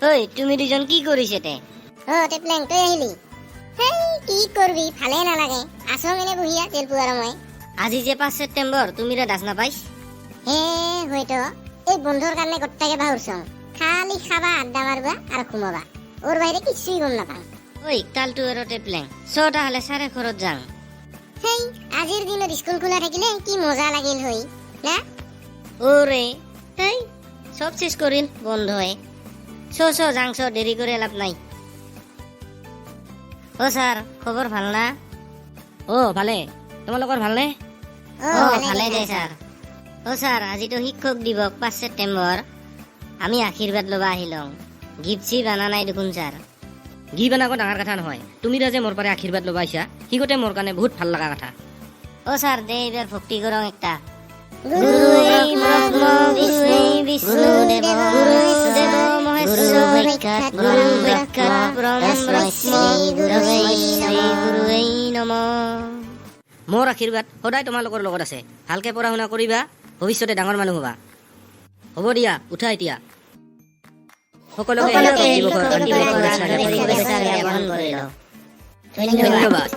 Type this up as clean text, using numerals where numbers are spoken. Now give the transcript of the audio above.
ঐ, তুমি দুজন কি কৰিছে তে? অ টেপলেং, তই আহিলি? হেই, কি কৰবি, ভালে নালাগে। আছো এনে বহিয়া তেলপু আৰু মই। আজি যে 5 ছেপ্টেম্বৰ, তুমি দাস নাপাইছ? হে, হয়তো এই বন্ধৰ কাৰণে গোটেইকে পাহৰছং। খালি খাবা, আড্ডা মাৰবা আৰু ঘুমাবা, ওৰ বাহিৰে কিছুই গম নাপাওঁ। ঐ কালটো আৰু টেপলেং, ছটা হলে চাৰে ঘৰত যাং। হেই, আজিৰ দিনত স্কুল খোলা থাকিলে কি মজা লাগিল হৈ না? অ' ৰে, হেই, চব চেচ কৰিল বন্ধ হয়। চ চ, যাং চ, দেৰি কৰি লাভ নাই। অ ছাৰ, খবৰ ভাল না? অ ভালে, তোমালোকৰ ভালনে? অ। অ ভালে দে ছাৰ। অ ছাৰ, আজিতো শিক্ষক দিৱস, 5 ছেপ্টেম্বৰ। আমি আশীৰ্বাদ ল'বা আহিলং। গিফ্ট চিফ্ট অনা নাই দেখোন ছাৰ। গিফ্ট অনা ডাঙৰ কথা নহয়। তুমি যে মোৰ পৰা আশীৰ্বাদ ল'বা আহিছা, সিগতে মোৰ কাৰণে বহুত ভাল লগা কথা। অ ছাৰ, দে এইবাৰ ভক্তি কৰং একটা। গুৰু ব্ৰহ্ম বিষ্ণু বিষ্ণু দেৱ গুৰু দেৱ মহেশ্বৰ, গুৰু সাক্ষাৎ পৰম ব্ৰহ্ম, গুৰুৱে শ্ৰী গুৰুৱে নম। মোৰ আশীৰ্বাদ সদায় তোমালোকৰ লগত আছে। ভালকে পঢ়া শুনা কৰিবা, ভৱিষ্যতে ডাঙৰ মানুহ হ'বা। হ'ব দিয়া, উঠা এতিয়া। সকলোকে সকলোকে শিক্ষক দিৱসৰ শিক্ষক আন্তৰিক দিৱসৰ শুভেচ্ছা আন্তৰিক জ্ঞাপন শুভেচ্ছা কৰিলোঁ। জ্ঞাপন কৰিলো। ধন্যবাদ।